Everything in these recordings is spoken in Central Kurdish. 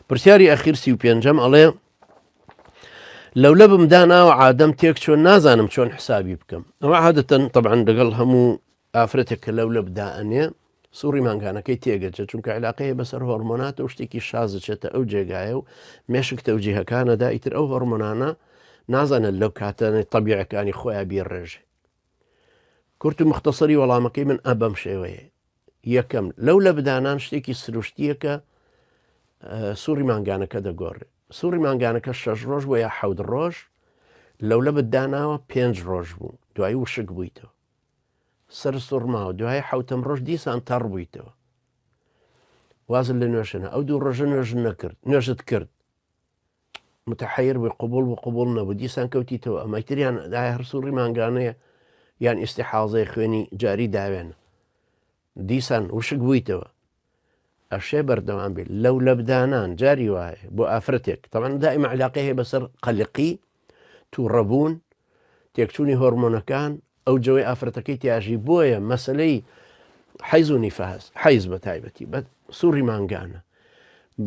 پرسیاری ئەخیر 35ەم ئەڵێ لەولەبم داناوە عادەم تێک چۆن نازانم چۆن حسابی بکەم. ئەوە عادەتەن تەبعەن لەگەڵ هەموو ئافرەتێک کە لەولەب دائەنێ سوڕی مانگانەکەی تێگەچێت چونکە علاقەیە بەسەر هۆرمۆنات و شتێکی شازچێتە ئەو جێگایە و مێشک تەوجیهەکانەدا ئیتر ئەو هۆرمۆنانە نازانێت لەو کاتەنە طبیعەکانی خۆیان بیڕێژێ. کورت و مختصری وەڵامەکەی من ئە بەم شێوەیە یەکەم لەو لە بدانان شتێکی سروشتیەکە سوڕی مانگانەکە دەگۆڕێ سوڕی مانگانەکە شەش ڕۆژ بۆ یا حەوت ڕۆژ لەو لە بداناوە پێنج ڕۆژ بوو دوایی وشک بوویتەوە سەر سوڕماوە دوای حوتەم ڕۆژ دیسان تەڕ بوویتەوە وازن لە نوێژنە ئەو دوو ڕۆژە نوێژ نەکرد نوێژت کرد متحیر بووی قبوڵ بوو قبوڵ نەبوو دیسان کەوتیتەوە ئەمە تریان دایە هەر سوڕی مانگانەیە یان ئیسیحاازەی خوێنی جاری داوێنە دیسان وشک بوویتەوە ئەشێ بەردەوام بێت لەو لەبدانان جاری وایە بۆ ئافرەتێک تەوان دائما علاقەی هەیە بەسەر قەلقی تووڕەبوون تێکچوونی هۆرمۆنەکان ئەو جەوەی ئافرەتەکەی تیاژی بۆیە مەسلەی حەیز و نیفاس حەیز بە تایبەتی بە سوڕی مانگانە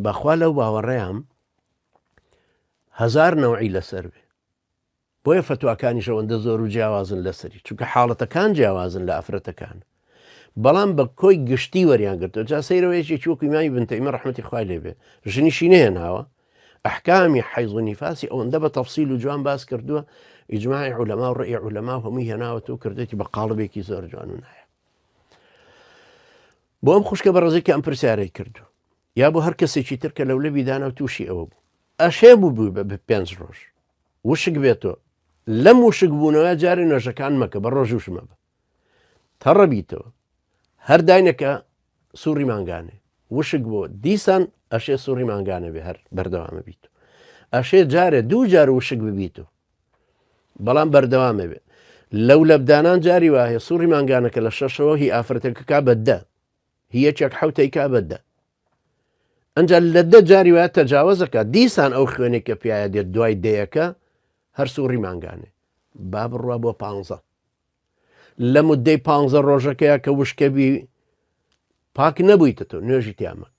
بەخوا لەو باوەڕەیام هەزار نەوعی لەسەر بێ بۆیە فەتواکانیش ئەوەندە زۆر و جیاوازن لەسەری چونکە حاڵەتەکان جیاوازن لە ئافرەتەکان بەڵام بە کۆی گشتی وەریان گرتووە جا سەیرەوە یەکێکی وەکو ئیمامی بن تەیمە ڕەحمەتی خوای لێ بێ ژنیشی نەهێناوە ئەحکامی حەیض و نیفاسی ئەوەندە بە تەفسیل و جوان باس کردووە ئیجماعی عولەما و ڕئی عولەما و هەمووی هێناوەتەوە کردێتی بە قاڵبێکی زۆر جوان و نایە بۆ ئەم خوشکە بەڕێزی کە ئەم پرسیارەی کردو یا بۆ هەر کەسێکی تر کە لەولەبی دانا و تووشی ئەوە بوو ئەشێ بوو بوو بە پێنج ڕۆژ وشک بێتەوە لەم وشک بوونەوە جارێ نوێژەکان مەکە بە ڕۆژوش مەبە تەڕە بیتەوە هەر داینەکە سوڕی مانگانێ وشک بۆ دیسان ئەشێ سوڕی مانگانە بێ هەر بەردەوامە بیت ئەشێ جارێ دوو جار وشک ببیت و بەڵام بەردەوامە بێ لەو لەبدانان جاری وایە سوڕی مانگانەکە لە شەشەوە هی ئافرەتەکە کا بە دە هی یەکێک حوتەی کا بە دە ئەجا لە دە جاری وایە تەجاوەزەکە دیسان ئەو خوێنێک کە پیاە دێت دوای دەیەکە هەر سوڕی مانگانێ با بڕوا بۆ پانزە لە مدەی پانزە ڕۆژەکەیە کە وشکەبی پاک نەبوویتە تۆ نوێژی تیامەک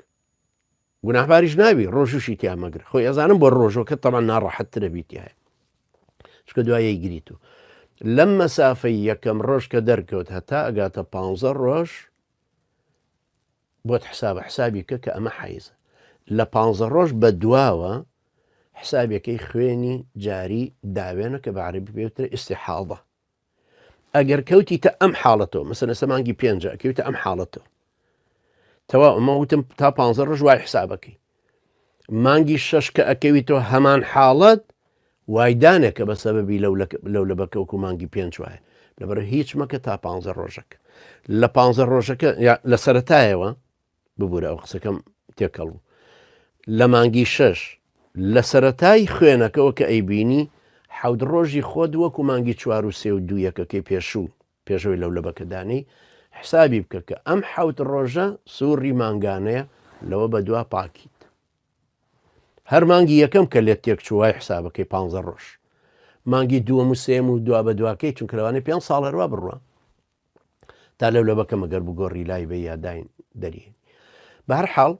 گوناهباریش نابی ڕۆژوشی تیا مەگرە خۆی ئەزانم بۆ ڕۆژۆکە تەمان ناڕەحەتترە بیتیایە چکە دوایەی گریت و لەم مەسافەی یەکەم ڕۆژ کە دەرکەوت هەتا ئەگاتە پ ڕۆژ بۆت حسابە حسابی کە کە ئەمە حیزە لە پ ڕۆژ بە دواوە حسابەکەی خوێنی جاری داوێنە کە بە عربی پێوترە ئیسیحاڵە ئەگەر کەوتیتە ئەم حاڵەتەوە مەسەلەن ئێستا مانگی پێنجە ئەکەویتە ئەم حاڵەتەوە تەواو ئەمە وتم تا پ ڕۆژ وای حسابەکەی مانگی شەش کە ئەکەویتەوە هەمان حاڵەت وایدانێکە بە سەبەبی لەو لەو لە بەکەوکو مانگی پێنج وایە لەبەر هیچ مەکە تا پ ڕۆژەکە لە پ ڕۆژەکە لە سەتایەوە ببورە ئەو قسەکەم تێکەڵ بوو لە مانگی شەش لە سەرەتای خوێنەکەوە کە ئەیبینی حەوت ڕۆژی خۆت وەکو مانگی چوار و سێ و دوو یەکەکەی پێشوو پێشەوەی لەو لەبەکەدانی حسابی بکە کە ئەم حەوت ڕۆژە سوڕی مانگانەیە لەوە بەدوا پاکیت هەر مانگی یەکەم کە لێت تێک چوو وای حسابەکەی پ ڕۆژ مانگی دووەم و سێم و دوا بە دواکەی چونکە لەوانەیە پێ ساڵ هەروا بڕوە تا لەو لەبەکە مەگەر بگۆڕی لای بە یاداین دەری بە هەر حاڵ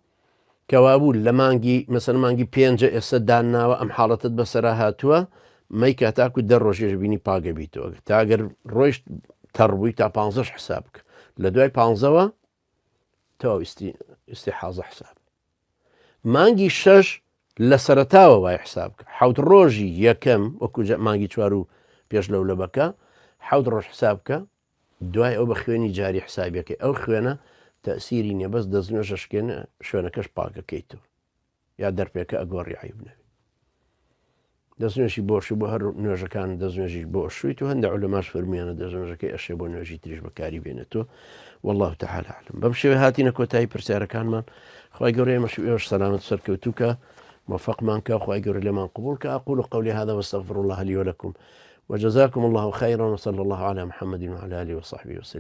کەوابوو لە مانگی مەسەر مانگی پێنجە ئێستا دانناوە ئەم حاڵەتت بەسەرا هاتووە مەیکە تاکو دە ڕۆژێش بینی پاگە بیتەوە تاگەر ڕۆیشت تەڕبووی تا پانزەش حساب بکە لە دوای پانزەوە تەواو ئیستی حازە حساب مانگی شەش لە سەرتاوە وای حساب بکە حوت ڕۆژی یەکەم وەکو مانگی چوار و پێش لەو لەبەکە حوت ڕۆژ حساب بکە دوای ئەو بە خوێنی جاری حسابەکەی ئەو خوێنە تەسیری نیە بەس دەستنوێژە شکێنە شوێنەکەش پاکەکەیتەوە یا دەرپێکە ئەگۆڕی عیب نەبێ دەستنوێژی بۆشی بۆ هەر نوێژەکان دەستنوێژیش بۆ شویت و هەندە عولەماش فەرموویانە دەستنوێژەکەی ئەشێ بۆ نوێژی تریش بەکاری بێنێتەوە والله تعالی اعلم بەم شێوە هاتینە کۆتایی پرسیارەکانمان خوای گەورە ئێمەش و ئێوەش سەلامەت سەرکەوتوو کە موفقمان کە خوای گەورە لێمان قبوڵ کە أقول قولي هذا واستغفر الله لي ولكم وجزاكم الله خيرا وصلى الله على محمد وعلى آله وصحبه وسلم.